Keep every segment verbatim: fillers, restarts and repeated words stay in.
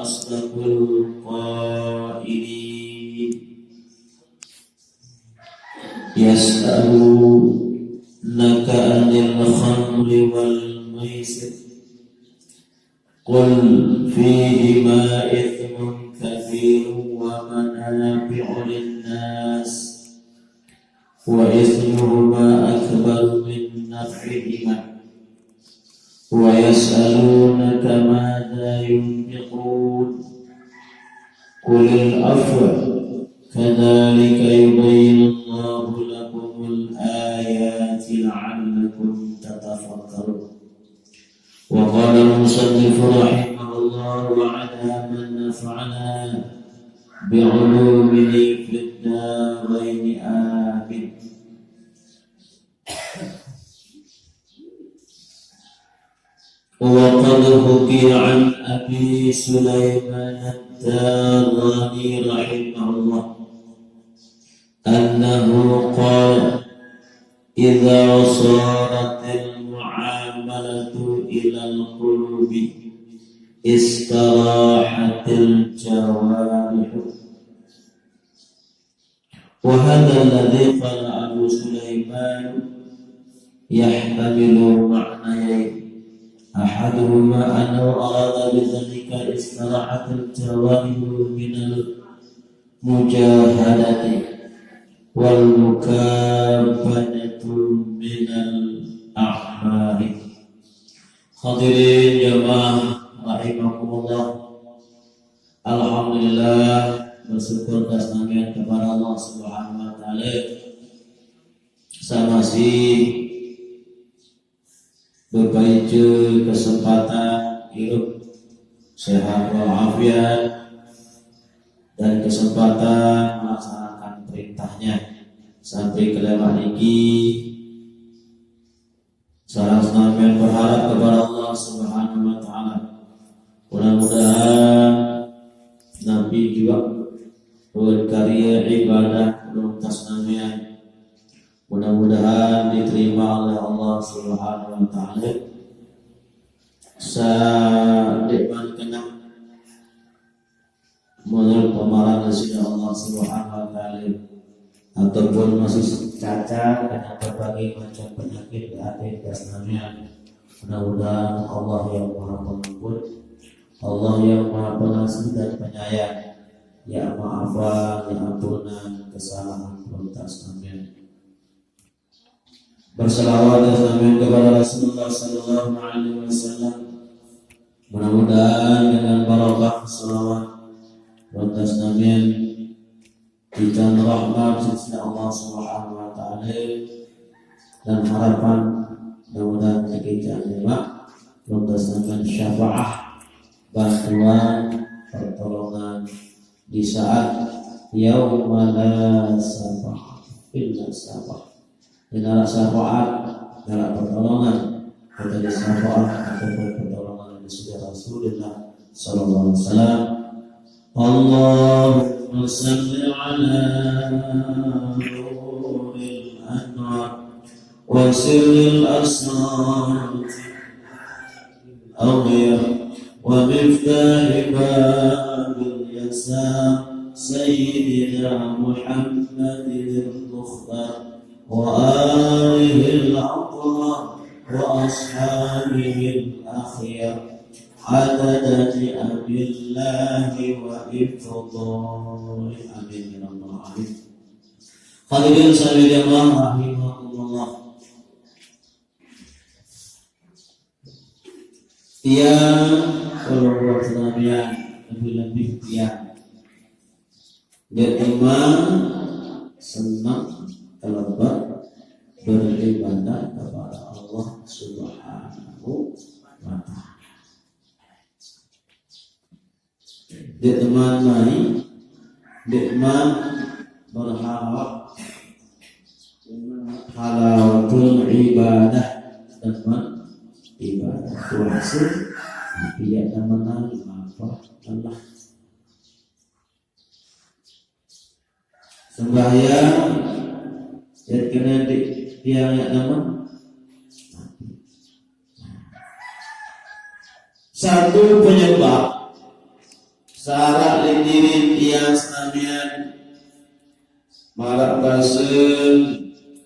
أصدق القائلين. يسألونك عن الخمر والميسر، قل فيهما إثم كبير ومنافع للناس وإثمهما أكبر من نفعهما ويسألونك ماذا ينفقون قل العفو كذلك يبين الله لكم الآيات لعلكم تتفكرون. وقال المصنف رحمه الله وعلى من نفعنا بعلومه في الدارين آمين. وقد حكي عن أبي سليمان الداراني رحمه الله أنه قال: إذا صارت المعاملة إلى القلوب استراحت الجوارح. وهذا الذي قال أبو سليمان يحتمل معنيين، أحدهما أنه أراد بذلك استراحة الجوارح من المجاهدة والمكابدة من الأعمال. Hadirin jamaah rahimakumullah. Alhamdulillah, bersyukur kepada Allah Subhanahu wa Ta'ala. Sama si bebaca kesempatan hidup sehat walafiat dan kesempatan melaksanakan perintahnya sampai ke lewat niki. Sareng senamian berharap kepada Allah Subhanahu wa Ta'ala. Mudah-mudahan Nabi juga berkarya ibadah untuk senamian. Mudah-mudahan diterima oleh Allah Subhanahu wa Ta'ala. Sadek man kena menurut pemaran dari Allah Subhanahu wa Ta'ala, ataupun masih cacat dengan berbagai macam penyakit di hati senamian. Mudah-mudahan Allah yang Maha Pengampun, Allah yang Maha Pengasih dan Penyayang, ya maafan, ya ampunan kesalahan pun senamian. Berselawat dan senamian kepada Rasulullah Sallallahu Alaihi Wasallam. Mudah-mudahan dengan barokah selawat dan senamian kita rahmat sisi Allah Subhanahu wa Ta'ala dan harapan mudah-mudahan kita juga dan senamian syafaat, bantuan, pertolongan di saat yauma la syafaat illa syafaat. Di dalam syafaat, dalam pertolongan, kita di syafaat ataupun pertolongan dari Rasulullah Sallallahu Alaihi Wasallam. اللهم صل على نور الأنوار وسر الأسرار الأغيار ومفتاح باب اليسار سيدنا محمد المختار وآله الأطهار وأصحابه الأخيار عدد نعم الله وإفضاله. آمين يا رب العالمين. Hadirin sidang jamaah rahimakumullah. Tiang, kalau buat senamian, lebih-lebih tiang. Dia teman senang terlebat beribadah kepada Allah Subhanahu wa Ta'ala. Dia teman mai, dia teman berharap halawatul ibadah dan ibadah puasa. Tapi dia teman apa Allah. Sembahyang, ya kena di tiang yang nama. Satu penyebab Syarat lindirin tiang senamian, marak basa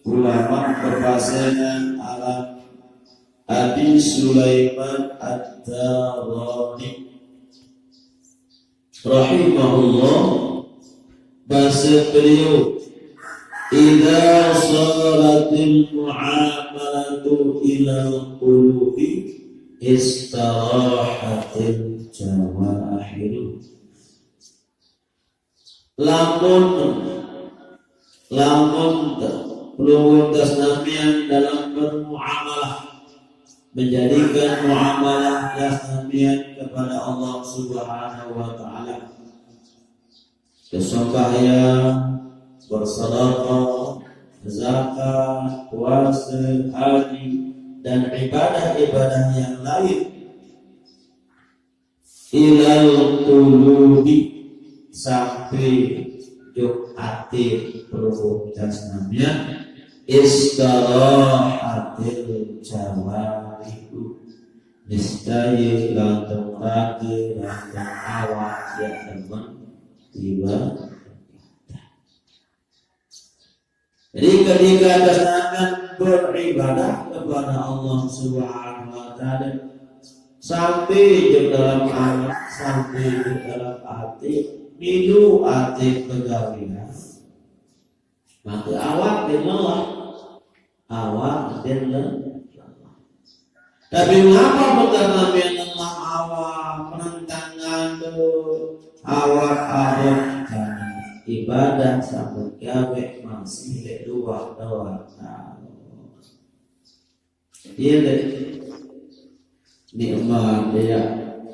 ulama berpasangan aran Abi Sulaiman Ad-Darani rahimahullah. Basa beliau, "Idza salatil mu'amalatu ilal qulubi istarahatil jawahiru." Lamun, lamun pelungguh tas senamian dalam bermuamalah, menjadikan muamalah tas senamian kepada Allah Subhanahu wa Ta'ala, sembahyang, bersedekah, zakat, puasa, haji, dan ibadah-ibadah yang lain, ilal qulubi, sampai jok ati pelungguh tas senamian, istarahatil jawarihu, niscaya lantung raga, lantung awak yang demen tiba. Jadi ketika tas senamian beribadah kepada Allah Subhanahu wa Ta'ala, sampai di dalam amal, sampai di dalam hati, milu hati pegawian, maka awak dia lelah, awak dia lelah. Tapi mengapa bukan Nabi Allah awak menentang ngandung, awak abot karena ibadah sampai gawe masih dek dua dua tahun. Iya deh. Nikmat dia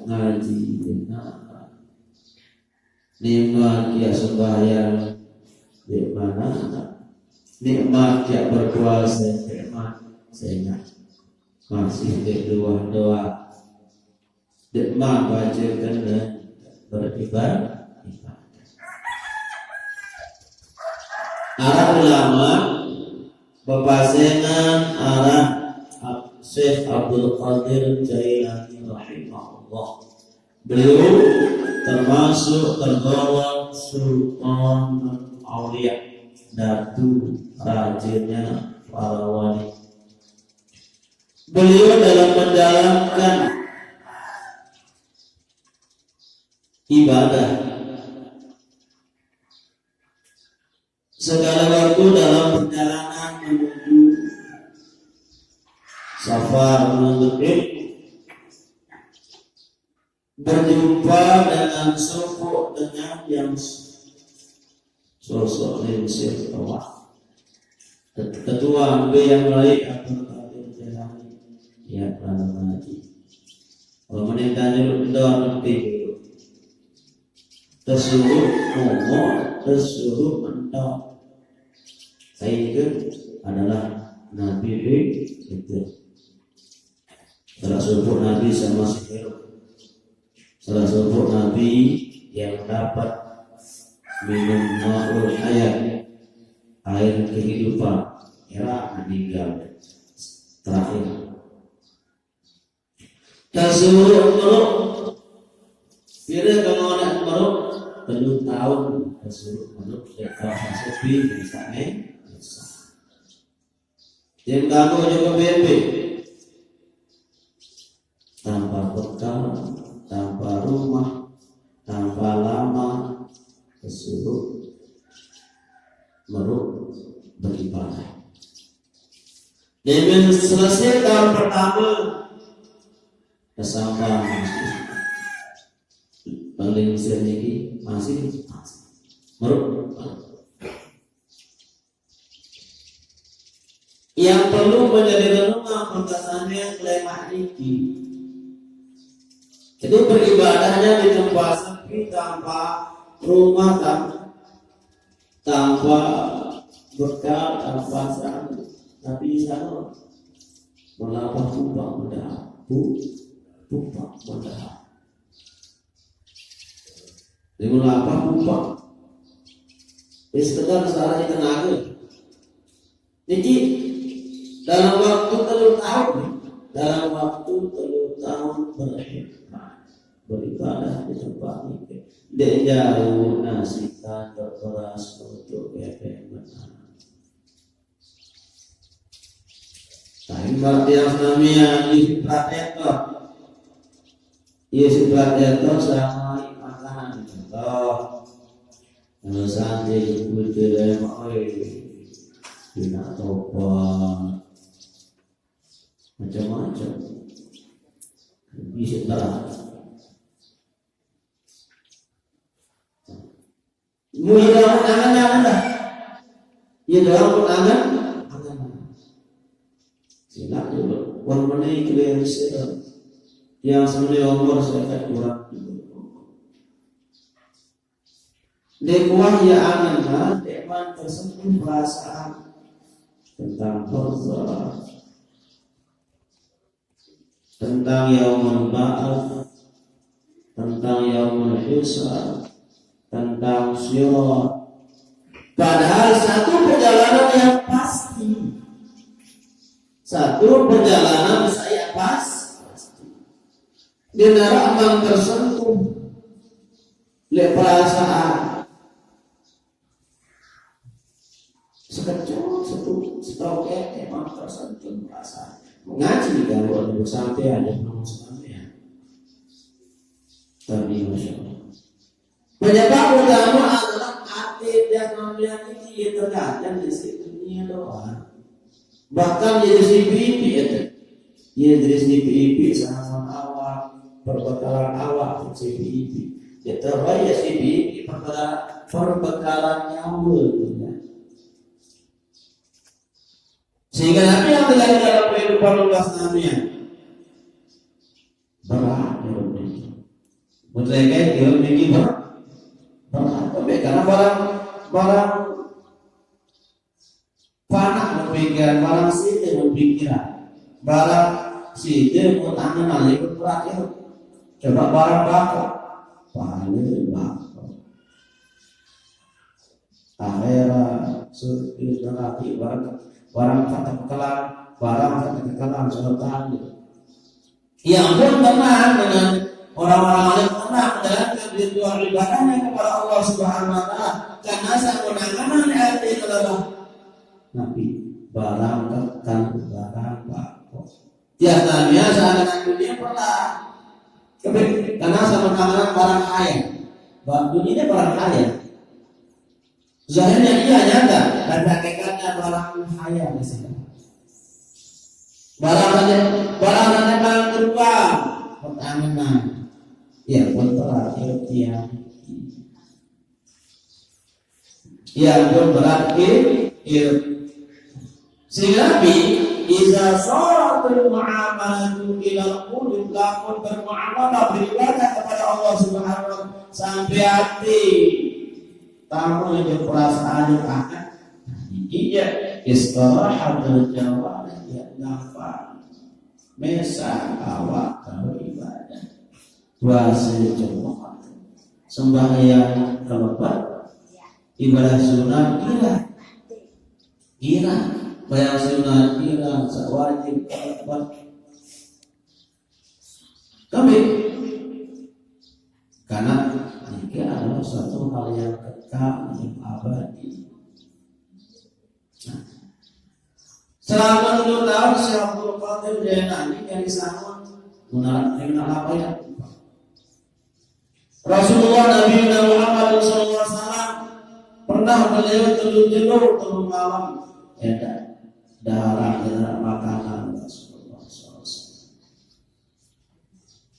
ngaji, nikmat. Nikmat dia sembahyang, nikmat. Nikmat dia berpuasa, nikmat. Sehingga masih dek dua dua. Dek ma baca kena beribadah. Para ulama berpasangan aran Ab-, Syekh Abdul Qadir Jailani rahimahullah. Beliau termasuk tergolong Sultan Aulia, datu rajanya para wali. Beliau dalam menjalankan ibadah segala waktu dalam perjalanan menuju safar, menuntut ilmu, berjumpa dengan sosok dengan yang sosok lingsir tua. Ketua ambil yang lain atau tak berjalan, ya, kalau ngaji. Pemerintah nyuruh kendor nanti dulu. Tersuruh ngomong, tersuruh mentok. Saya itu adalah Nabi itu. Salah sepupu Nabi sama si Herod. Salah sepupu Nabi yang dapat minum ma'ul hayat, air kehidupan, era meninggal terakhir. Tersuruh meluk. Kira kalau anak meluk, telu tahun tersuruh meluk, ya, kalau sepi, misalnya, bisa. Yang kamu juga bebe. Tanpa bekal, tanpa rumah, tanpa lama, tersuruh meluk beribadah. Dia selesai tahun pertama, kesabaran paling sedikit masih, masih. Meluk. Yang perlu menjadi renungan pengkasannya kelemahan ini. Jadi beribadahnya di tempat sepi, tanpa rumah, tanpa, tanpa bekal, tanpa sarana. Tapi di sana melapah pupa mudah, pu-, pupa mudah. Dia melapah pupa. Ini sekedar salah di tenaga. Jadi dalam waktu telu tahun, dalam waktu telu tahun berhemat. beribadah di tempat ini. Dia jauh nasi tanduk beras untuk bebek menang. Tapi berarti yang namanya di Prateta. Iya, si Prateta sama makanan contoh. Kalau sampai ibu tidak mau, eh, tidak tobat. Macam-macam. Bisa berat. Mu hilang angan-angan dah. Ya, dalam angan-angan. Silap juga. Wah, mana itu yang saya, yang sebenarnya umur saya kan kurang. Dek wah ya angan lah, dek man tersentuh perasaan tentang barzakh, tentang yaumul ba'ats, tentang yaumul hisab, tentang sirat. Padahal satu perjalanan yang pasti, satu perjalanan saya pas, pasti. Di neraka man tersentuh oleh perasaan. Sekejap, satu, setahun, eh, emang tersentuh perasaan. Mengaji kalau ada sampai ada penemu sampai ya. Tapi masya Allah. Penyebab utama adalah hati dan manusia ini tergantung di situ doang. Bahkan jadi si pipi itu. Iya, jadi si pipi sama awak, perbekalan awak si pipi. Ya terbaik ya si pipi perbekalan, perbekalan nyawa gitu ya. Sehingga nanti yang terjadi dalam kehidupan lugas namanya berat ya. Betul ya, kayak dia mikir berat. Berat. Tapi karena barang, barang panak berpikiran, barang sini berpikiran, barang sini mau tangan lagi berat ya. Coba barang bakal, paling bakal. Akhirat, surga, neraka, barang, barang kata kelam, barang kata kelam, sudah tahu. Ya ampun, tenang dengan orang-orang alim, tenang menjalankan ritual ibadahnya kepada Allah Subhanahu wa Ta'ala. Karena saya menangan hati adalah Nabi, barang kekal, barang bakal. Ya, tanya saya dengan dunia pernah. Tapi karena sama tangan barang kaya. Dunia ini barang kaya. Zahirnya iya nyata, tapi hakikatnya barang hayal di sana. Barang hanya, barang hanya barang berupa pertanyaan. Ya pun berarti tiang. Ya pun berarti ilmu. Sehingga Nabi, "Iza saratul mu'amalatu ilal qulub," lamun bermuamalah, beribadah kepada Allah Subhanahu wa Ta'ala sampai hati, tamu itu perasaan akan. Iya, istirahatul jawarih ya nafas. Mesa awak kalau ibadah. Puasa Jumat. Sembahyang kelebat. Ibadah sunat kira. Kira. Bayang sunat kira. Sewajib kelebat. Kami. Karena ini adalah suatu hal yang kekal, yang abadi. Nah, selama tujuh tahun si Abdul Qadir Jailani dari Sangon menara terminal apa ya? Rasulullah Nabi Muhammad sallallahu alaihi wasallam pernah beliau telu jelo telu malam. Ya, darah, darah makanan Rasulullah sallallahu alaihi wasallam.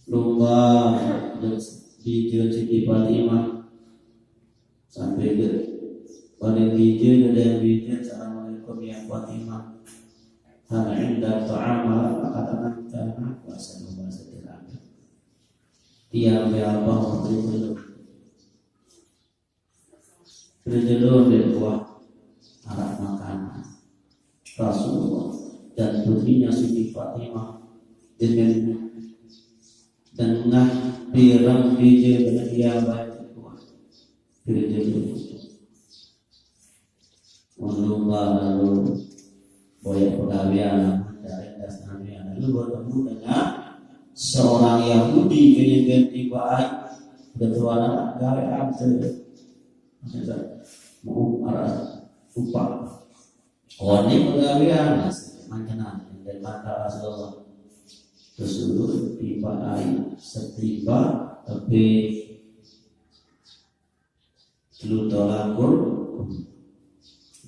Lumba, di Siti Fatimah sampai ke paling bijil, ada yang bijil, "Assalamualaikum ya Fatimah. Hal inda ta'am?" Maka tanam tanah kuasa membaca terakhir. Tiang ya apa waktu itu? Berjudul di buah arak makanan Rasulullah dan putrinya Siti Fatimah dengan tengah pirang bijil dengan dia baca buah. Berjudul Lumba lalu boyak pegawai dari dasarnya lalu bertemu dengan Seorang Yahudi kene ganti baik, ketuanan gawe ante. Mau arah upah. Wani penggawean, mancanan dari mata Rasulullah. Terus dulu tiba air, setiba tapi telu tolak.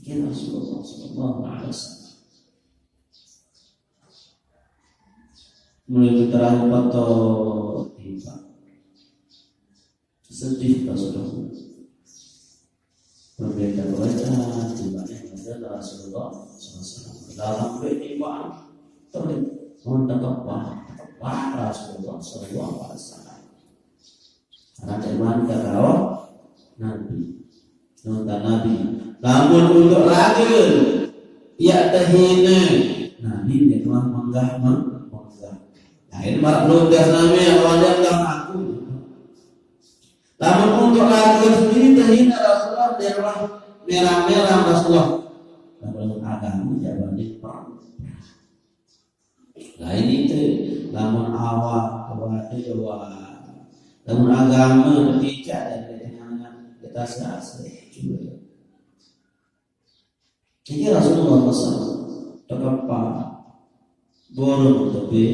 Iki Rasulullah sallallahu alaihi wasallam. Mulai terang foto tiba. Sedih Rasulullah. Berbeda wajah dibanding dengan Rasulullah sallallahu alaihi wasallam. Dalam kehidupan terus mendekat, dekat Rasulullah sallallahu alaihi wasallam. Karena iman ke Nabi. Nonton Nabi. Namun untuk lagi ya tahina. Nabi dia telah menggah menggah. Lain malah belum dia Nabi yang wajib kan aku. Namun untuk lagi sendiri tahina Rasulullah, dia telah merah-merah Rasulullah. Namun agama jawabannya perang. Nah ini tuh, namun awak, awak itu jawab. Namun agama berbicara dari anak kita selesai juga. Jadi Rasulullah sallallahu alaihi wasallam terkepal borong tebe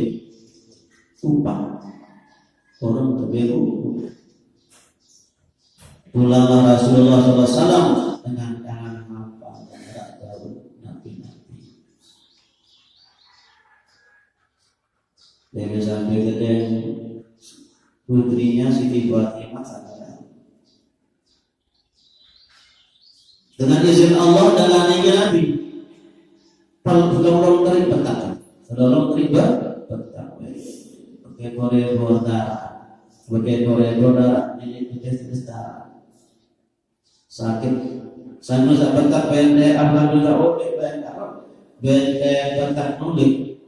upah. Borong tebe upah. Pulanglah Rasulullah sallallahu alaihi wasallam dengan tangan hampa dan gerak jauh nabi-nabi. Dia sampai ke putrinya Siti Fatimah. Dengan izin Allah dan lagi Nabi. Kalau belum terlibat, belum terlibat, pakai kore boda, pakai kore boda, ini pakai besar sakit. Saya bisa bentak bente apa juga oke bente apa bente bentak nulik.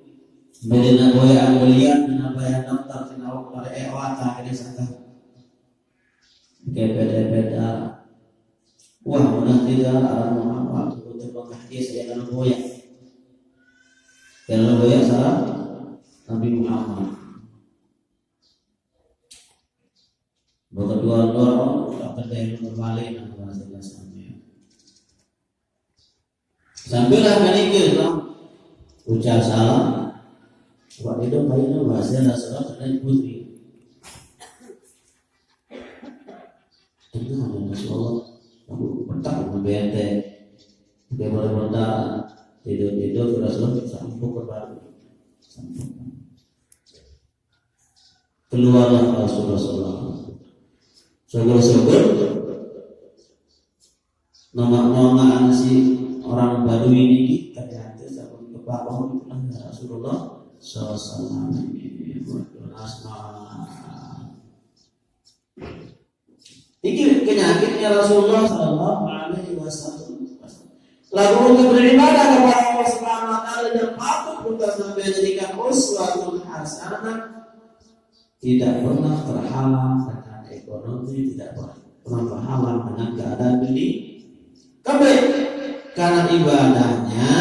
Beli naboya ambulian, naboya dokter, naboya pada ewata ini sangat. Beda-beda. Wah, menang tidak arah Muhammad untuk mengkaji saya kalau boya. Kalau boya salah Nabi Muhammad. Bukan dua dua orang tak ada yang terbalik nama bahasa dasarnya. Sampai lah menikah bang. Ucap salam. Wak itu kayaknya bahasa dasar kena putri. Itu ada Rasulullah. Aku petak sama bete. Dia boleh bertahan. Tidur-tidur sudah selesai sampai ke baru. Keluarlah Rasulullah sallallahu alaihi wasallam. Syukur-syukur. Nama-nama si orang Badui ini ternyata sama kepala itu kan Rasulullah sallallahu alaihi wasallam ini. Waduh, asma. Iki penyakitnya Rasulullah sallallahu alaihi wasallam. Lalu untuk beribadah kepada Allah Subhanahu wa taala dan patut kita sampai jadikan uswatun hasanah, tidak pernah terhalang dengan ekonomi, tidak pernah terhalang dengan keadaan dunia. Kembali karena ibadahnya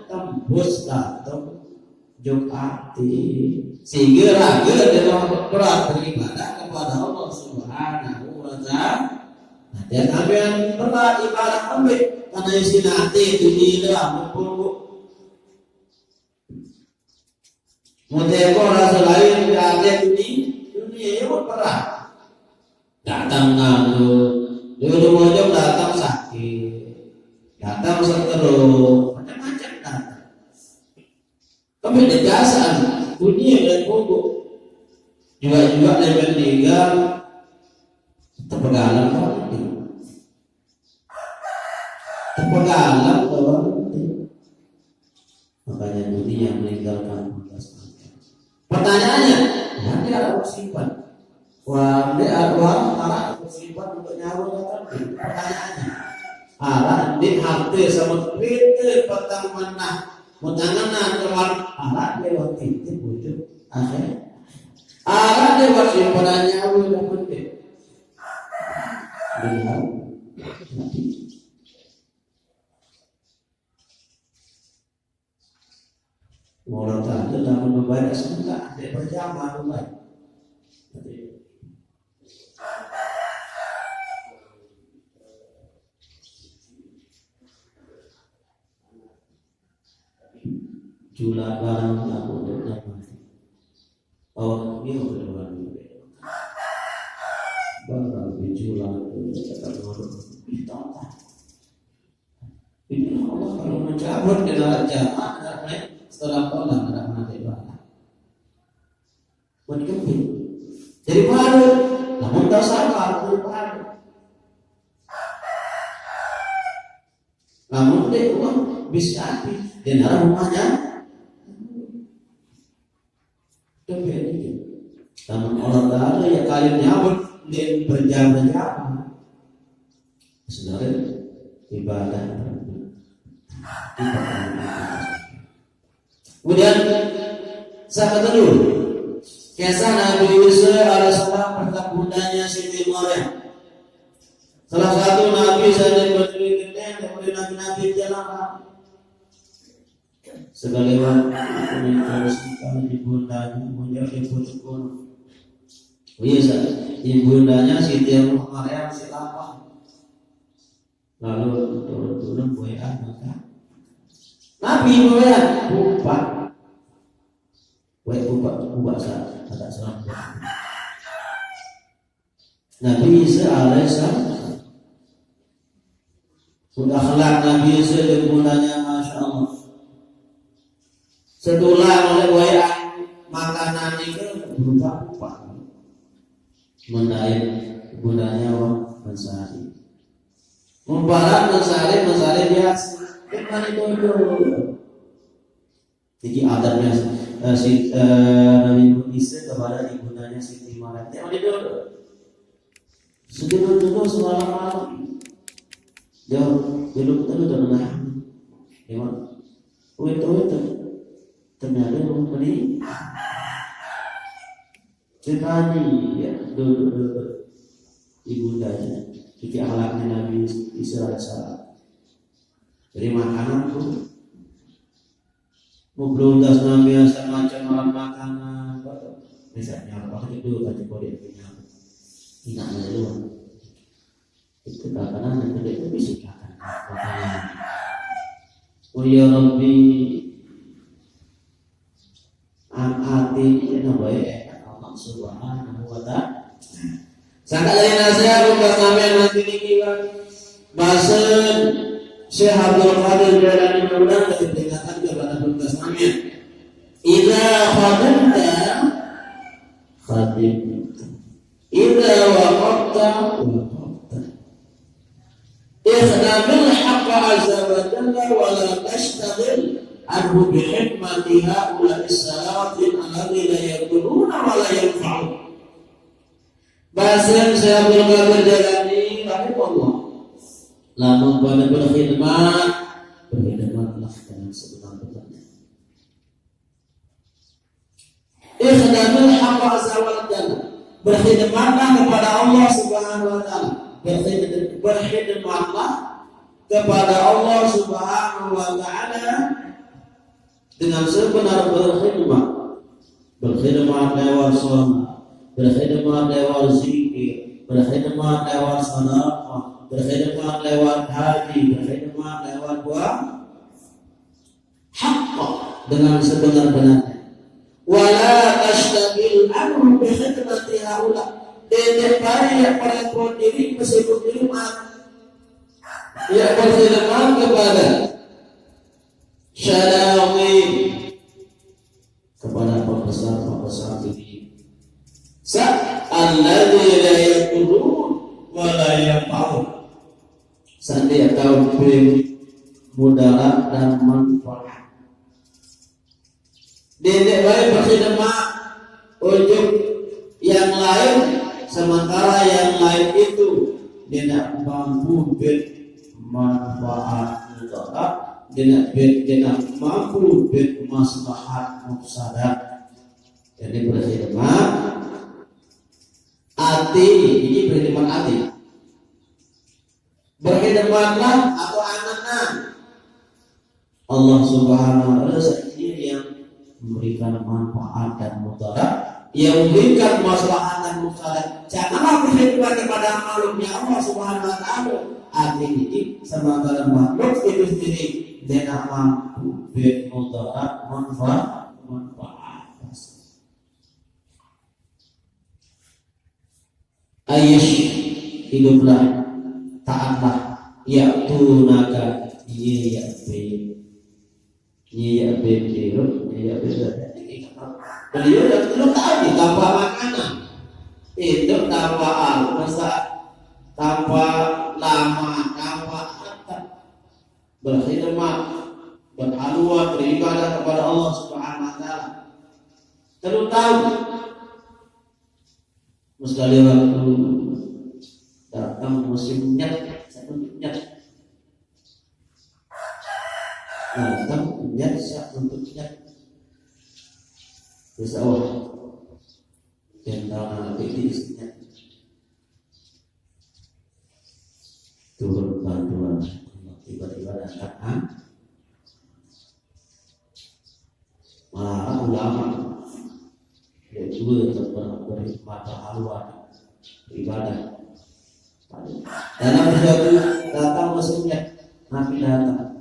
tembus kantong Jumat. Sehingga raga dalam berat beribadah kepada Allah Subhanahu wa taala. Nah, dia sampean berat ibadah ambil karena isi nanti dunia itu lah mumpung. Mau teko rasa lain di akhir dunia, dunia itu berat. Datang nganggur, di ujung-ujung datang sakit, datang stroke, macam-macam datang. Tapi di dasar dunia dan pokok juga-juga level tiga terpegalan orang itu. Terpegalan orang itu. Makanya dunia meninggalkan tugas. Pertanyaannya, nanti ada simpan. Wah, ini ada arah simpan untuk nyawa datang. Pertanyaannya, arah di harta sama duit petang mana? Mutangan keluar arah dia waktu itu bujuk. Akhir. Arah dia waktu pada nyawa dan penting. Benar. Mula tadi lamun membayar sebentar, ada berjamaah mulai. Jula barang aku untuk dapat. Oh, ini udah luar biasa. Barang di jula itu tetap ngurus. Ini Allah kalau mencabut di dalam jamaah, setelah Allah tidak mati barang. Buat keping. Jadi pahala. Namun tak sabar, jadi pahala. Namun dia uang bisa hati. Dan arah rumahnya. Tapi ini. Namun Allah Ta'ala ya kalian nyabut. Dia berjam-jam. Sebenarnya ibadah. Ibadah. Kemudian saya kata dulu, kisah Nabi Isa alaihissalam berkat bundanya Siti Maryam. Salah satu Nabi saya berdiri gede, kemudian Nabi-Nabi jalan. Segala waktu menjauhkan di bundanya, menjauh di pucuk gunung. Iya, Sa. Di bundanya Siti Maryam si lapar. Lalu turun-turun boyaan maka Nabi boyaan bupak. Boyaan bupak, bupak sa, agak seram. Nabi Isa alaihissalam. Udah akhlak Nabi Isa di bundanya, Masya Allah. Setelah oleh boyaan makanan itu berupa bupak. Mendain bundanya wah mencari. Membarat mencari, mencari biasa. Bukan itu dulu. Jadi adabnya eh, si eh, Nabi Isa kepada ibundanya Siti Maryam. Jangan dulu. Sedulur-dulur semalam malam. Dia dulu kita udah menahan. Memang. Wait, wait. Ternyata belum beli. Cetani ya duduk-duduk ibundanya. Jadi akhlaknya Nabi Isa alaihissalam. Jadi makanan tuh mau belum tas Nabi asal macam makan makanan. Misalnya apa itu tadi kode punya. Ingat dulu. Itu makanan yang tidak itu bisa makan. Makanan. Oh ya Rabbi, ati ina bae Allah Subhanahu wa Ta'ala. Sangka dari nasihat buka sampean nanti niki kan bahasa Syekh Abdul Qadir Jailani mudah dari peringatan kepada buka sampean. Ila khadimta khadim. Ila waqafta waqafta. Ikhdamil haqqa azza wa jalla wa la tashtaghil anhu bi khidmati haula'i salatin alladhi la yadurruna wa la yanfa'un. Bahasa Syekh Abdul Qadir Jailani rahimahullah. Lamun pada berkhidmat, berkhidmatlah dengan sebenar-benarnya. Ikhdamil haqqa azza wa jalla. Berkhidmatlah kepada Allah Subhanahu wa taala. Berkhidmatlah kepada Allah Subhanahu wa taala dengan sebenar berkhidmat. Berkhidmat lewat sholat, berkhidmat lewat zikir, berkhidmat lewat sedekah, berkhidmat lewat haji, berkhidmat lewat puasa. Haqqa, dengan sebenar-benarnya. Wala tashtaghil anhu bi khidmati haula. Tidak payah merepot diri meskipun diri mati. Ya berkhidmat kepada syarawi, kepada pembesar-pembesar ini. Sa alladzi la yadurru wa la yanfa'u. Sandi atau bin mudarat dan manfaat. Dede baik berkhidmat untuk yang lain, sementara yang lain itu tidak mampu bet manfaat mudarat, tidak bet tidak mampu bet maslahat mufsadat. Jadi berkhidmat ati, ini berkhidmat ati. Berkhidmatlah atau anaknya Allah Subhanahu wa Ta'ala sendiri yang Karena manfaat dan mudarat, ia memberikan maslahat dan mudarat. Janganlah berkhidmat kepada makhluknya Allah Subhanahu wa Ta'ala. Artinya ini sementara makhluk itu sendiri tidak mampu bermudarat manfaat manfaat. Ayush, hiduplah, taatlah. Ya tunaka, iya ya be, iya ya be, iya ya be. Beliau dah belum tahu ni tanpa makanan, hidup tanpa air, masa tanpa lama, tanpa harta, berkhidmat, berhaluan, beribadah kepada Allah Subhanahu wa Ta'ala. Terus tahu, sekali waktu datang musim nyet, satu nyet. Datang nyet, satu nyet. Insya Allah. Dan tahun nanti di isinya turun bantuan. Tiba-tiba datang, ah, malah ulama. Ya juga tetap beri mata haluan ibadah. Dalam satu datang musimnya, Nabi datang.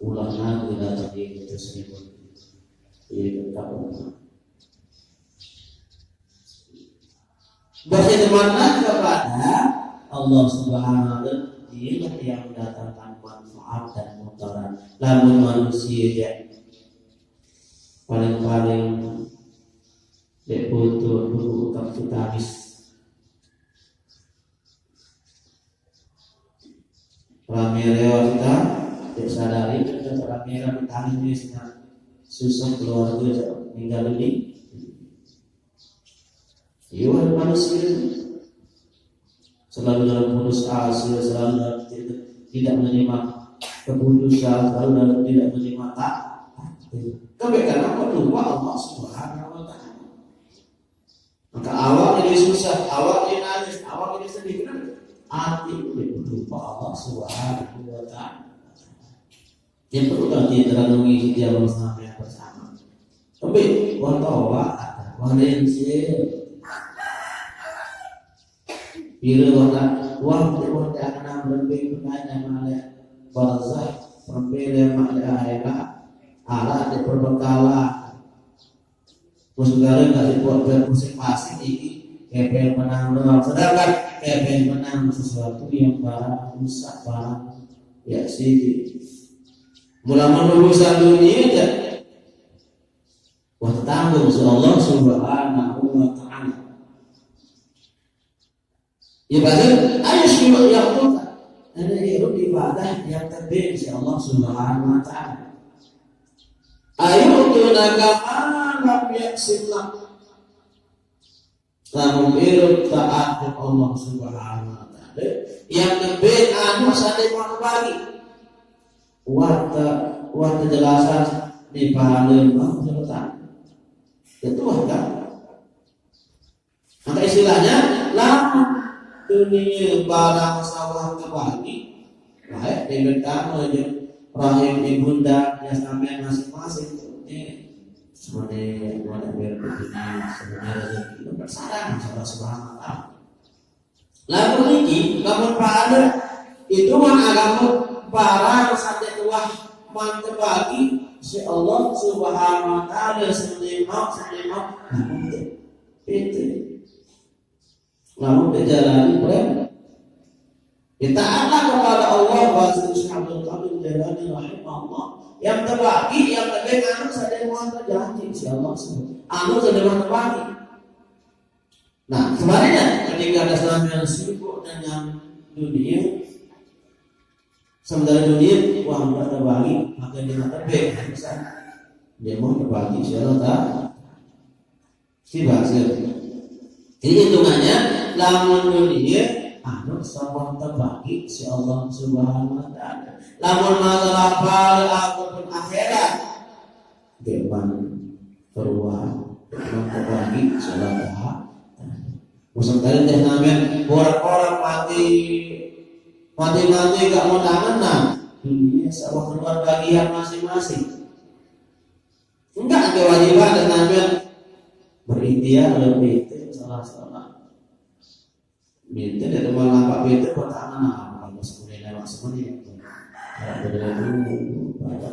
Ulang Nabi datang di itu seribu. Iya, tetap ulang. Berkhidmatlah kepada Allah Subhanahu wa Ta'ala, dialah yang mendatangkan manfaat dan mudarat. Lamun manusia ya paling-paling dek butuh dulu kapitalis. Rame lewat kita, tidak sadari, kita rame lewat tangis, susah keluarga, meninggal dunia. Iya, manusia selalu dalam putus asa, selalu dalam tidak, tidak menerima keputusan, selalu dalam tidak menerima tak. Tapi kenapa lupa Allah Subhanahu wa Ta'ala? Maka awak jadi susah, awak jadi nangis, awak jadi sedih. Kenapa? Hati itu lupa Allah Subhanahu wa Ta'ala. Yang perlu kan kita renungi setiap malam sampai yang bersama. Tapi wah tahu wah, wah lensi. Bila wah tak, wah tak, wah tak akan berhenti bertanya malah barzah, berhenti malah akhirat, alat di perbekalan. Terus sekarang kasih buat berpusing-pasing ini, kepeng menang doang. Sedangkan kepeng menang sesuatu yang barang rusak, barang ya sih. Mula-mula urusan dunia aja. Wah, tanggung si Allah Subhanahu wa Ta'ala. Ya, pasal ayo syimak yang kota. Ada hidup ibadah yang tebing si Allah Subhanahu wa Ta'ala. Ayo untuk agama lam yaksim lam. Lamun hidup taat ke Allah Subhanahu wa Ta'ala, yang tebing anu sadai mau bagi. Wata, wata jelasan di pahala mau jelasan. Itu kan? Maka istilahnya, lamun dunia barang sawah terbagi, baik di pertama aja rahim ibunda ya sampai masing-masing. Ini sebenarnya mana biar begini, sebenarnya rezeki itu bersarang sama Subhanahu wa Ta'ala. Lamun ini, lamun pahala itu man agama barang sampai tuah man terbagi si Allah Subhanahu wa Ta'ala sendiri mau, sendiri mau. Lamun itu, itu. Lamun dijalani, friend. Kita anak kepada Allah, bahasa Syekh Abdul Qadir Jailani rahimahullah. Yang terbagi, yang lebih anu saja mau terjadi, insya Allah. Anu saja mau terbagi. Nah, sebaliknya, ketika ada selama yang sibuk dengan dunia, sementara dunia, wah, nggak terbagi, maka dia nggak terbagi, bisa. Dia mau terbagi, insya Allah, tak? Sibuk, sibuk. Jadi hitungannya, lamun dunia, anu, semua terbagi, si Allah Subhanahu wa Ta'ala. Lamun masalah pahala ataupun akhirat, Dewan keluar, dewan terbagi, salah paham. Musim tadi teh namen orang-orang mati, mati-mati gak mau tangan nah. Dunia sawah keluar bagian masing-masing. Enggak kewajiban dan namanya berikhtiar lebih itu salah salah. Itu dari malam apa itu pertama apa kalau sepuluh lewat semuanya itu. Kalau berdua dulu pada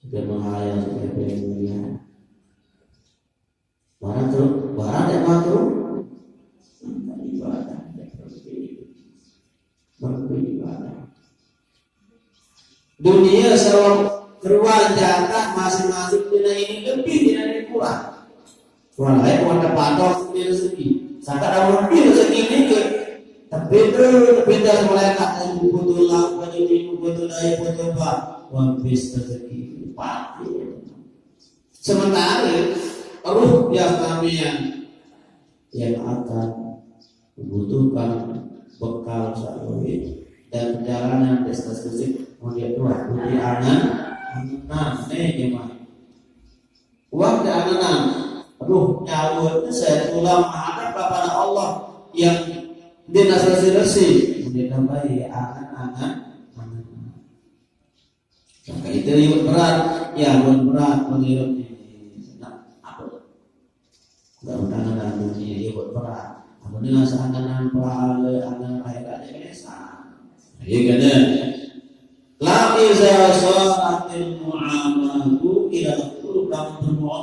sudah menghayal sudah punya. Barang tu, barang tak makruh. Ibadah. Beribadah. Dunia sama keruan jatah masing-masing dina ini lebih dina ini kurang. Walaupun ada patok rezeki, saka ada lebih rezeki ini ke tapi itu lebih dari mereka yang butuh lauk, butuh minum, butuh daya, butuh apa, habis rezeki pati. Sementara ruh yang kami yang yang akan membutuhkan bekal sa'uri dan perjalanan desa suci mau dia tuah putih angan angan nih jemaah. Uang di angan ruh nyawa itu saya tulang menghadap kepada Allah yang dinasasi resi menjadi angan-angan angan. Maka itu yang berat, ya buat berat menurut ini. Nah, apa? Enggak pernah ada dunia ya buat berat. Apa ni rasa angan pahala, angan akhirat dia biasa. Iya kan? La iza saratil mu'amalatu ila qulub,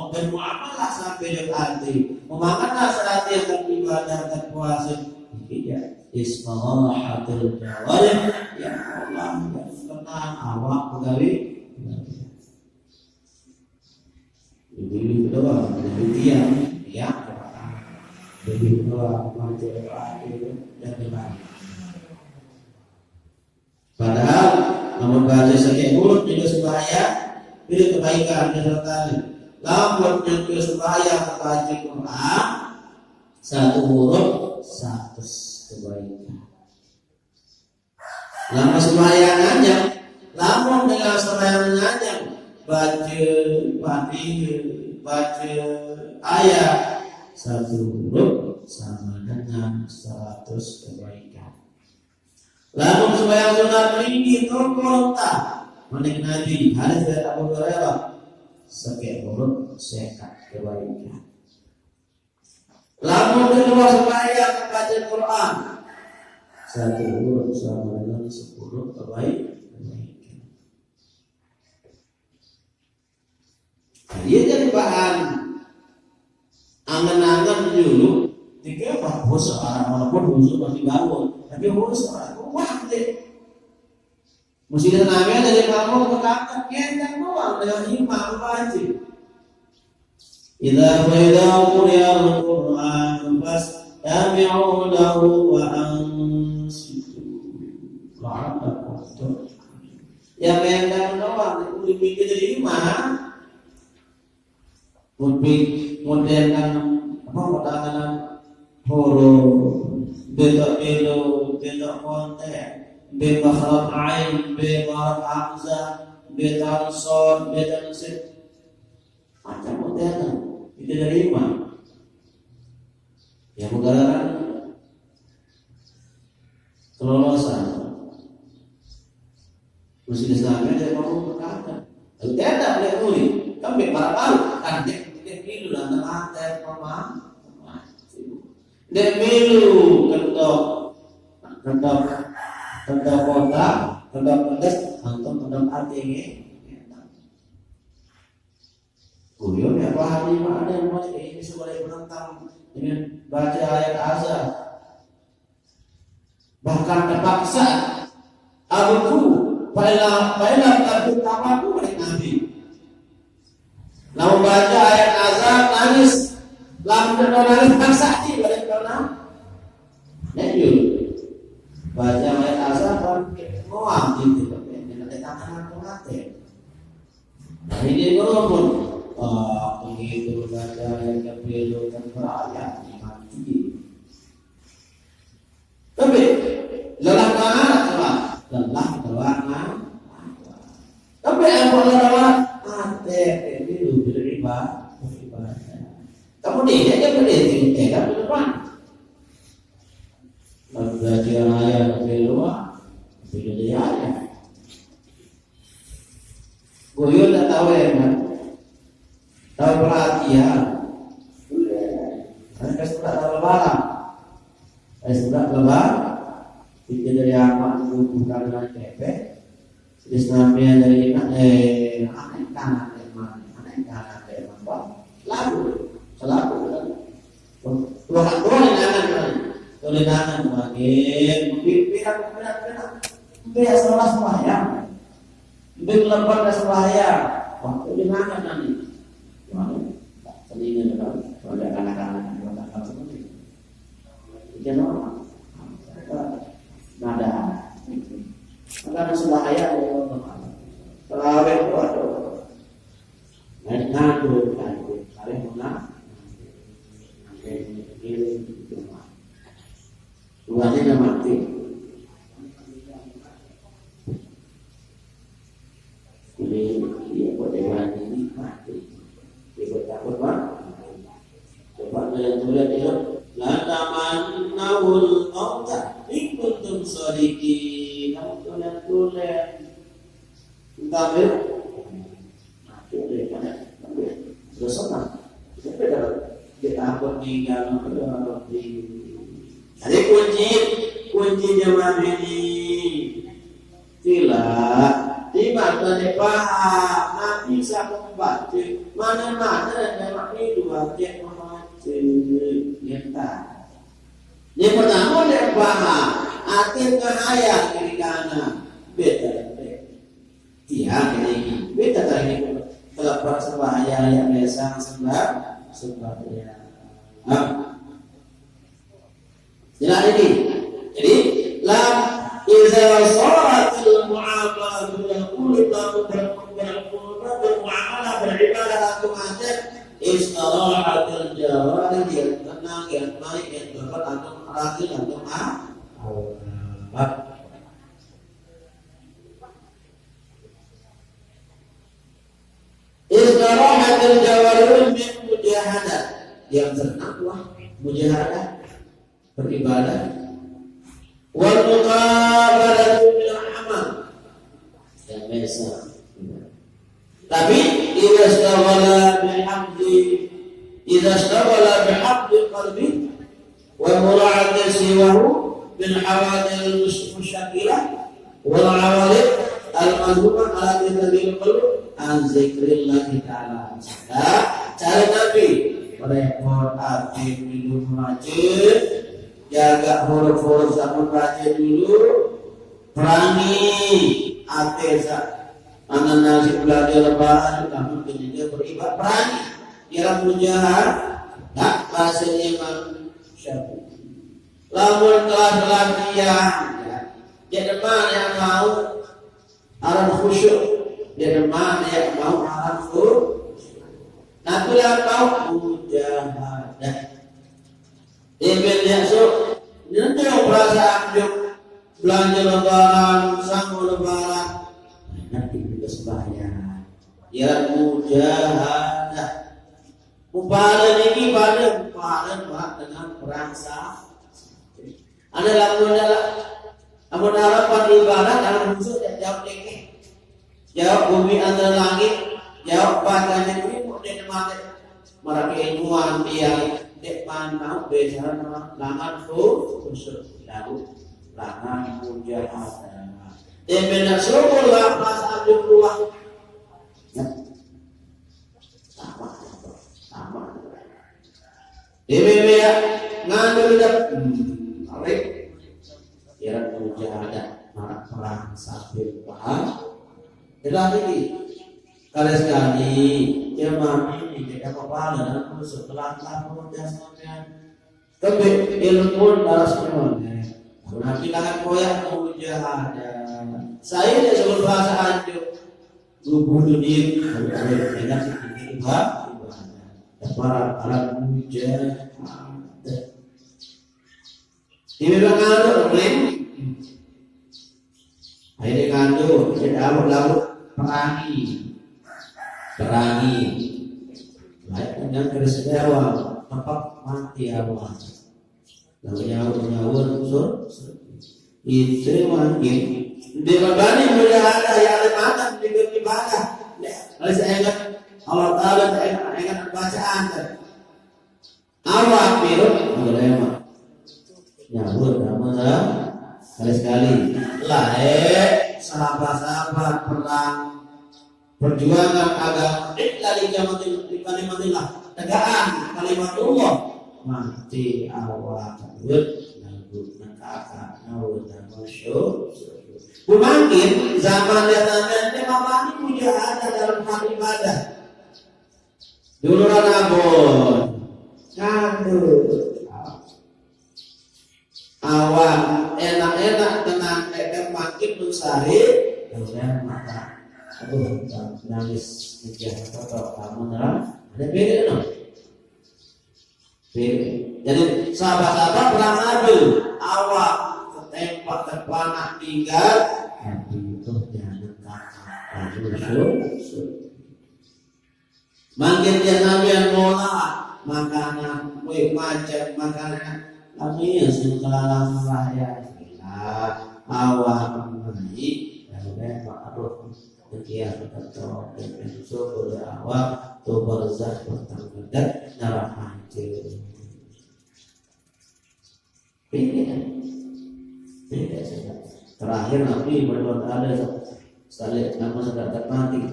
bermuamalah sampai di hati. Memakanlah sehati akan ibadah dan puasa. Iya. Istirahatul jawarih. Ya Allah, yang tenang awak pegawai. Dulu kedua, dulu diam, ya. Dulu kedua, maju itu dan kembali. Padahal namun baca sakit mulut juga sembahyang, itu kebaikan di kali. Lamun yang ke sembahyang baca Quran satu huruf satu kebaikan. Lamun sembahyang aja, lamun dengan sembahyang aja baca Fatihah, baca ayat satu huruf sama dengan seratus kebaikan. Lamun sembahyang sunat ini rukun tak. Manik Nabi, hadis dari Abu Hurairah, sekian huruf sekat kebaikan. Lamun di luar sembahyang baca Quran, satu huruf sama dengan sepuluh kebaikan. Dia jadi bahan angan-angan dulu. Tiga apa? Khusus orang walaupun khusus masih bangun, tapi khusus orang wah deh. Mesti ada namanya dari bangun berangkat kendang doang dengan imam wajib. Idza quri'al Qur'an fastami'u lahu wa ansitu la'allakum turhamun. Yang kendang doang, udah mikir dari imam. Mungkin modern apa pertahanan huruf, bentuk belo, bentuk konten, be makhraj ain, be makhraj hamzah, be tansor, be tansit. Macam modern. Itu dari mana? Ya bukan kelolosan. Mesti disampaikan dia mau berkata. Lalu dia tak boleh muli. Kan biar para tahu. Kan dia dia milu lah nanti mama. Dia milu kentok kentok kentok kota kentok pedas antum kentok hati ini. Kuyun ya Pak Haji Ma'adan mulai ini sebagai penentang dengan baca ayat azan. Bahkan terpaksa aku paila paila kabut tawaku oleh Nabi. Lalu baca ayat azan nangis, lalu nangis paksa aja balik ke dalam. Lanjut baca ayat azan dan mau ambil itu pakai dengan tangan aku mati. Nah ini berapa? Ah, begitu baca ayat kafirun dan berayat mati. Tapi lelah marah apa? Lelah doa marah. Tapi apa lelah? Ate ini lu beribadah. Kamu dia yang beri itu tidak berubah. Belajar ayat di luar, belajar ayat. Buyur tak tahu ya kan? Kan kasih tak lebaran. Kasih tak lebaran. Kita dari amat buku karena kepek. Jadi senamnya dari inak, eh, anak kanan dari mana? Anak kanan dari mana? Lalu, selalu kan. Tuhan, Tuhan yang kanan kan. Tuhan yang kanan makin berpihak, berpihak, berpihak. Biar salah sembahyang. Biar lepas dah sembahyang. Waktu di mana nanti? Mana? Telinga dengan pada anak-anak, anak-anak seperti itu. Itu normal. Nada. Maka ada sembahyang, terawih itu ada. Dan ngadu, ngadu. Kalian menang. Oke, ini cuma. Tuhannya udah mati. Ini dia buat Ibrahim ini mati. Dia buat takut mah. Coba kalian tulis ya. La tamannawul mauta in kuntum sadiqin. Kamu tulis tulis. Entah ya. Mati udah pada. Terus apa? Kita dah. Kita apa nih kalau di. Jadi kunci, kunci jamaah ini. Sila, di mata dia paham, nanti siapa membaca, mana-mana memang itu baca membaca. Nyata. Yang pertama dia paham, arti ngayal kiri kanan. Beda, beda. Tiang ini, beda tadi. Kalau pas sembahyang yang biasa sembah, sembahyang. Nah, jelas ini. Jadi, lam iza saratil muamalah bil qulub, bil qulub, bil muamalah, bil ibadah, lakum atin, istarahatil jawarih, yang tenang, yang baik, yang dapat lakum ratil, lakum ah. Istarahatil jawarih min mujahadah. Yang senang wah mujahadah, beribadah. Wal muqabalatu bil amal. Yang biasa. Tapi idza istaghala bihamdi, idza istaghala bihamdi qalbi wa mura'ati siwahu min hawadil mus-, musyakkilah wal awalid al mazmumah ala tadil qalb an zikrillahi ta'ala. Nah, cara Nabi merepot hati minum racun, jaga huruf-huruf sampun baca dulu, perangi ate sa. Anak nasi belajar lebaran, namun ketika beribadah perangi. Kira mujahadah, tak bahasanya Imam Syafi'i. Lamun kelas latihan, ya. Jadi mana yang mau aran khusyuk? Jadi mana yang mau aran khusyuk? Nah, bila mau mujahadah. Ibil ya su, nyentuh perasaan juk belanja lebaran, sanggup lebaran. Nanti kita sembahyang. Ya mujahadah. Mupala niki pada mupala mak dengan perasa. Ada lamun ada, lamun harapan ibarat, ada musuh tak jawab niki. Jawab bumi antara langit, jawab badannya bumi mau dia mati. Mara keilmuan dia dek man mau bicara nama langan khusyuk lalu langan mujahadah. Dia benda syukur lah pas abdi keluar. Sama, sama. Dia bebe ya ngandung dah. Hmm, tarik. Kira mujahadah, marak perang sambil paham. Itulah ini. Kalau sekali, ya mami, ini kita kepala dan musuh telah lapor dan sebagainya. Kebe ilmu daras ilmu. Nanti lahan koyak mujahadah. Saya dia sebut bahasa anjuk. Guru dunia, kalau ada enak sedikit, Pak. Para alat mujahadah. Ini bilang anu, Rin. Akhirnya ngandung, jadi lalu-lalu perangi. Perangi. Baik, dengan Kristus awal, tempat mati awal. Lalu nyawa, nyawa, unsur. Itu mungkin. Di babani mujahadah yang ada makan, di ibadah. Ya, kalau saya ingat, Allah Ta'ala, saya ingat, ingat bacaan. Awak Ulama. Nyebut nama lah. Sekali-sekali. Lah, eh, sahabat-sahabat perang perjuangan agama, eh, dari kalimatil, di kalimatillah, tegakan kalimatullah, mati awak, wut, lagu, nekaka, nawut, nama syur. Bumakin zaman dia tanya, ini mama ini puja ada dalam hal ibadah. Dulu abon. Ngandut. Awak enak-enak dengan, eh, makin mencari, kemudian mata. Aduh, nangis, wajah, foto kamu nerang. Ada beda, no? Beda. Jadi, sahabat-sahabat perang adu, awak ketempak, terpanah, tinggal, tapi itu jangan kakak. Aduh, syur, syur. Mangkin dia sampean ngolah makanan, weh, macam makanan. Kami yang sing kelalang raya. Gila, awak kembali. Kalau memang, aduh, dia tetap dan syukur awak tu barzah petang dekat neraka hancur. Beda. Beda, saudara. Terakhir Nabi berdoa ada sekali nama sudah termati.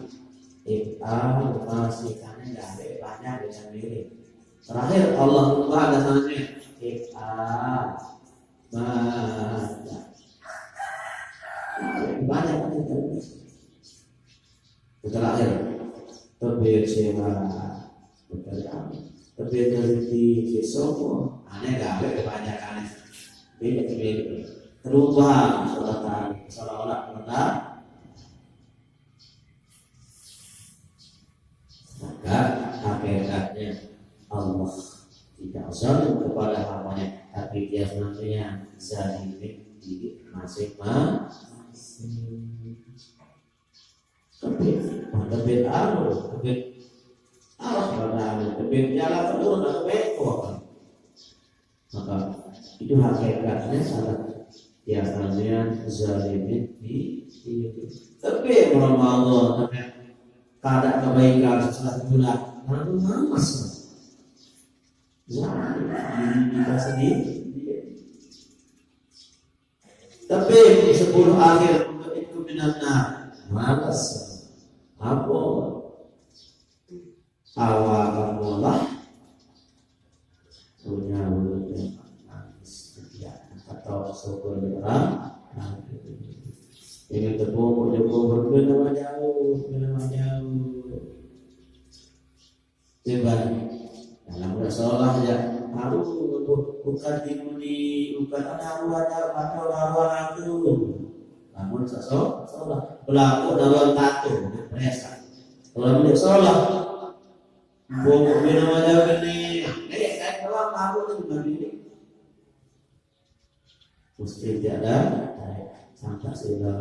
Iqal masih kami dari banyak dengan diri. Terakhir Allah buka dasarnya. Iqal banyak. Banyak, banyak. Terakhir, tebet sewa, tebet rezeki, sopo, aneh gawe kebanyakan. Beda, beda. Terubah, sholat tadi, seolah-olah pernah. Maka hakikatnya Allah tidak zalim kepada hambanya, tapi dia nantinya zalimin di masing-masing. Tapi, wah, tebet anu, tebet arah pada anu, tebet jalan turun, tebet kok. Maka itu hakikatnya salah. Ya, namanya zalimin di, di, tapi yang Allah, tapi kada kebaikan setelah bulan, lalu mamas. Zalim, diri kita sendiri. Tapi sepuluh akhir untuk itu binatang malas. Apa? Awal mula punya mulut yang manis, tidak atau syukur orang. Ini tepung jauh, nama jauh, nama jauh. Coba, dalam sholat ya, harus bukan dimuni, bukan ada, ada, ada, ada, ada. Namun sesuatu sholat, pelaku dalam tato, depresi. Kalau menurut sholat, bongkok minum aja gini. Kayak saya kalau tato itu bukan ini. Mesti tiada sampai sila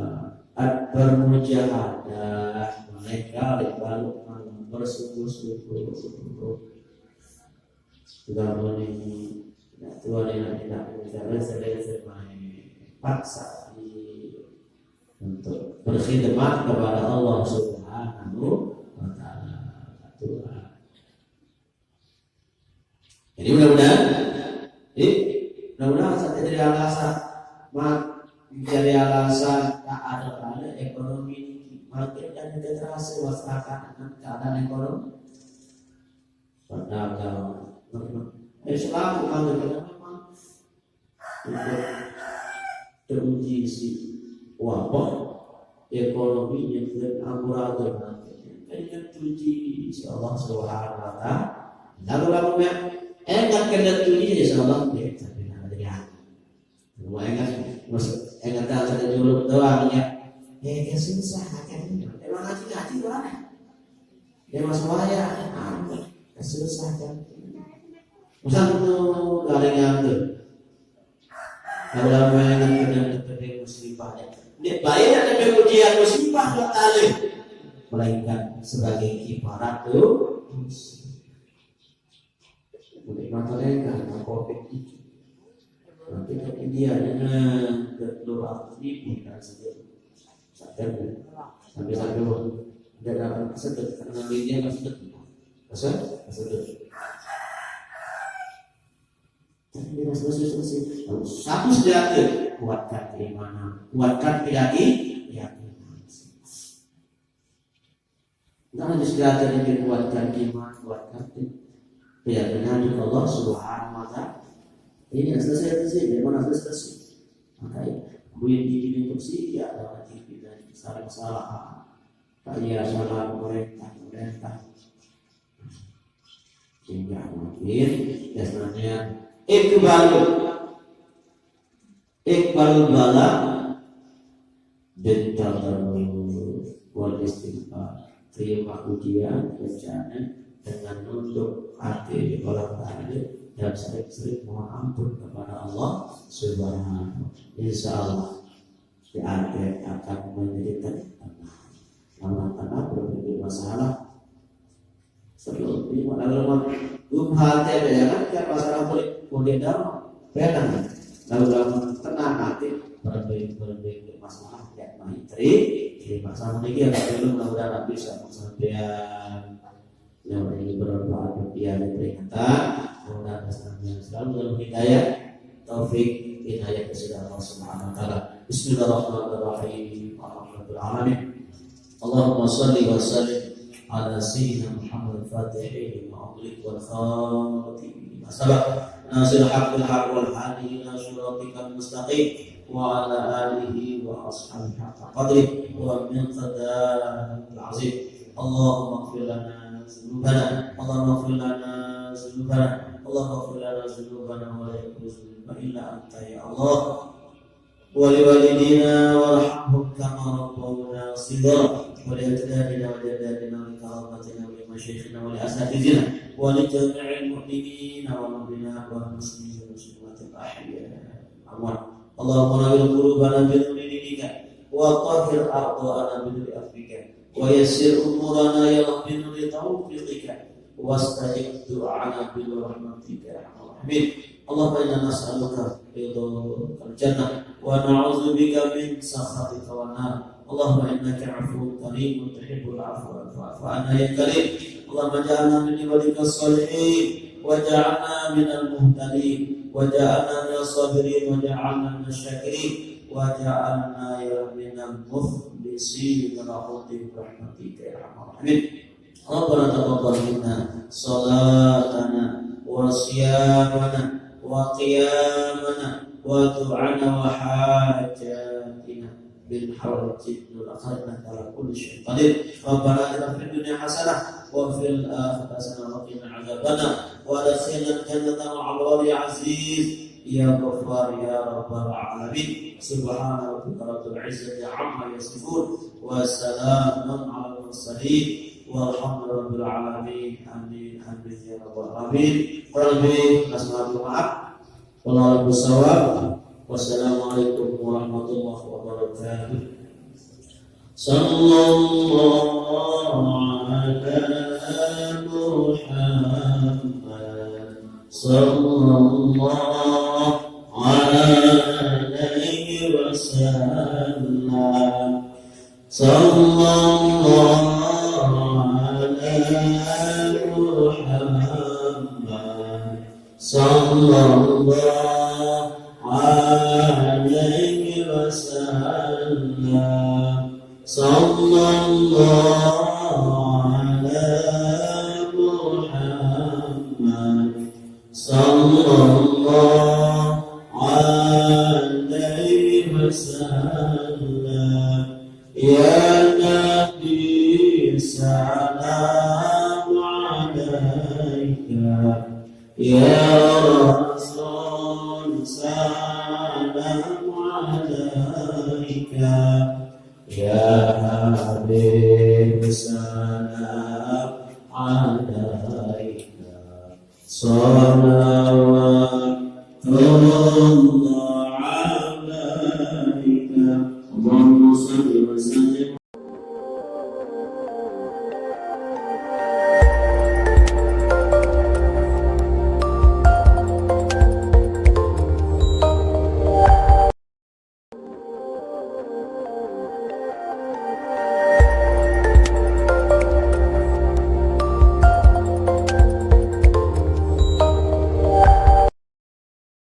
akbar mujahadah, mereka di balik malam bersungguh-sungguh. Sudah muni, tidak tua, tidak tidak tidak selesai, selesai main paksa di, untuk berkhidmat kepada Allah Subhanahu wa Ta'ala. Tuhan. Jadi mudah-mudahan, jadi mudah-mudahan saja jadi alasan, mak, jadi alasan tak ada pada ekonomi ini makin dan kita terasa masyarakat dengan keadaan ekonomi. Pedagang, eh, selaku makin memang untuk teruji si wabah ekonominya dan amburadul, kayaknya teruji si Allah Subhanahu wa Ta'ala. Lalu lalu ya, enggak kena teruji, insya Allah dia tapi nanti ya. Cuma enggak, mas enggak tahu, ada juluk doang ya. Eh, ya susah kan. Emang ngaji-ngaji mana? Dia masuk wayah, ah, susah kan. Masa itu garingan tuh. Kalau main dengan pedang musibah ya. Dia bayar dengan ujian musibah buat alim. Melainkan sebagai kifarat tuh. Udah mata mereka, nah, covid itu. Nanti ke India dengan kedua ribu dan segitu. Sadar nggak? Sampai sadar. Dia datang ke sedut, karena India nggak sedut. Masa? Nggak sedut. Tapi dia selesai, selesai. Kalau satu senjata, kuatkan keimanan, kuatkan keyakin-, keyakinan. Nah, senjata ini kuatkan iman, kuatkan keyakinan di Allah Subhanahu wa Ta'ala. Ini selesai, selesai. Bagaimana selesai? Maka, kemudian di dunia kursi, ya, ada lagi kita saling salah. Kayak salah pemerintah, pemerintah. Sehingga mungkin biasanya iqbal, iqbal bala, dan wal istighfar. Terima ujian, bencana, dengan nunduk hati di Allah Ta'ala dan sering-sering mohon ampun kepada Allah Subhanahu. Insya Allah, di akhirat akan menjadi tenang. Lama-lama berpikir masalah. Sebelum ini, kalau belum hati, ya kan, tiap masalah boleh, boleh dalam. Tenang. Lalu dalam tenang hati, berpikir, berpikir masalah, ya, maitri, jadi masalah ini, ya, belum, mudah-mudahan bisa menyampaikan. Yang ini bermanfaat, rupiah, dan peringatan. Mudah-mudahan selalu dalam hidayah, taufik, inayah dari Allah Subhanahu wa Ta'ala. Bismillahirrahmanirrahim. Alhamdulillah. اللهم صل وسلم على سيدنا محمد الفاتح لما أغلق والخاتم لما سبق ناصر الحق بالحق والهادي إلى صراطك المستقيم وعلى آله وأصحابه حق قدره ومقداره العظيم. اللهم اغفر لنا ذنوبنا، اللهم اغفر لنا ذنوبنا، اللهم اغفر لنا ذنوبنا ولا يغفر الذنوب إلا أنت يا الله. ولوالدينا وارحمهم كما ربونا صغارا، ولأجدادنا وجداتنا ولقراباتنا ولمشايخنا ولأساتذتنا ولجميع المؤمنين والمؤمنات والمسلمين والمسلمات الأحياء والأموات. اللهم نور قلوبنا بنور دينك، وطهر أعضاءنا بنور عفوك، ويسر أمورنا يا رب بنور توفيقك، واستجب دعانا برحمتك يا أرحم الراحمين. اللهم إنا نسألك رضاك الجنة، ونعوذ بك من سخطك والنار. اللهم إنك عفو كريم تحب العفو فاعف عنا يا كريم. اللهم اجعلنا من عبادك الصالحين، واجعلنا من المهتدين، واجعلنا من الصابرين، واجعلنا من الشاكرين، واجعلنا يا رب من المخلصين لك برحمتك يا أرحم الراحمين. ربنا تقبل منا صلاتنا وصيامنا وقيامنا ودعانا وحاجاتنا بالحوائج والأخير إنك على كل شيء قدير. ربنا آتنا في الدنيا حسنة وفي الآخرة حسنة وقنا عذاب النار وأدخلنا الجنة مع الأبرار يا عزيز يا غفار يا رب العالمين. سبحان ربك رب العزة عما يصفون وسلام على المرسلين والحمد لله رب العالمين. آمين، آمين يا رب العالمين. Kurang lebih, minal aidin wal faizin. Wallahu a'lam bishawab. Wassalamualaikum warahmatullahi wabarakatuh. صلى الله على محمد، صلى الله عليه وسلم، صلى الله على محمد، صلى الله عليه وسلم، صلى الله على محمد، صلى الله عليه وسلم. يا نبي سلام عليك، يا رسول سلام عليك، يا حبيب سلام عليك. صلوات